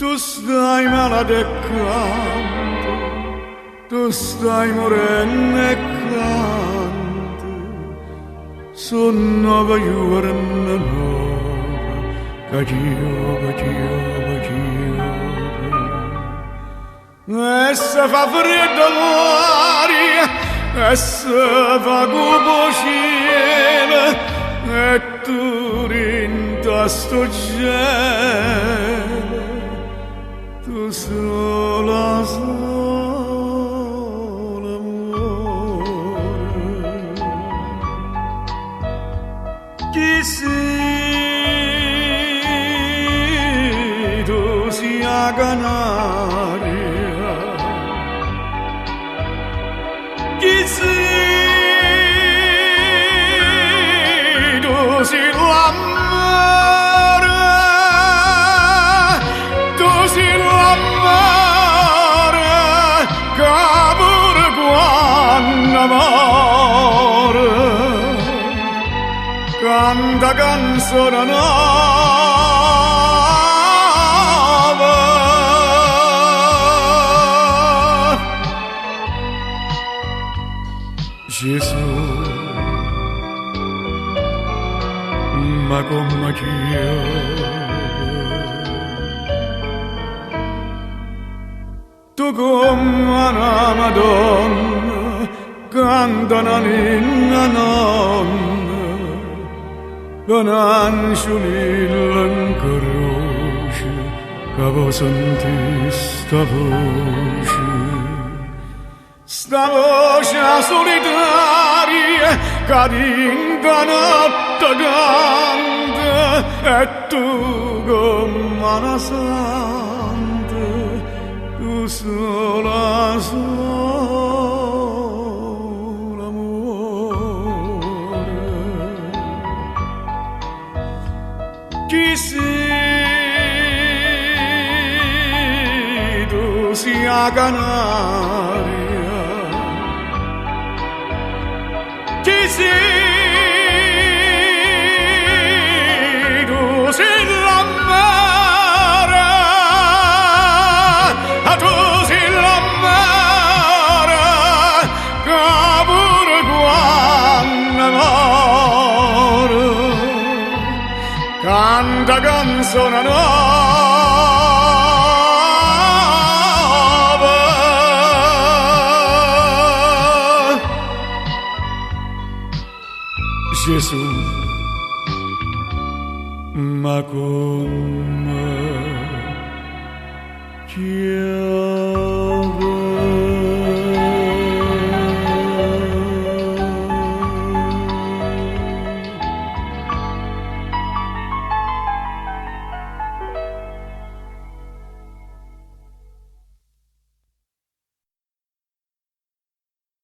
Tu stai malata e canta, tu stai morendo e canta. Sono nove giorni nuove, che chiove, chiove, chiove. E se fa freddo l'aria, e se fa cupo cielo, e tu dentro a sto gelo, tu sola sola muore. Chi sei tu sia canaria, chi sei tu sei l'amore, tu sei l'amore, che pure quando muore canta canzone nuova. Gesù, ma come chiove, tu come una Madonna, canta una ninna nonna, con angiolillo in croce, che vo sentì sta voce. Sta voce solitaria che dinta notte canta, e tu come una santa, tu sola sola muore. Chi sei tu sia canaria, chi sei tu sei l'amore, tu sei l'amore, che pure quando muore canta canzone nuova. Gesù, ma come chiove.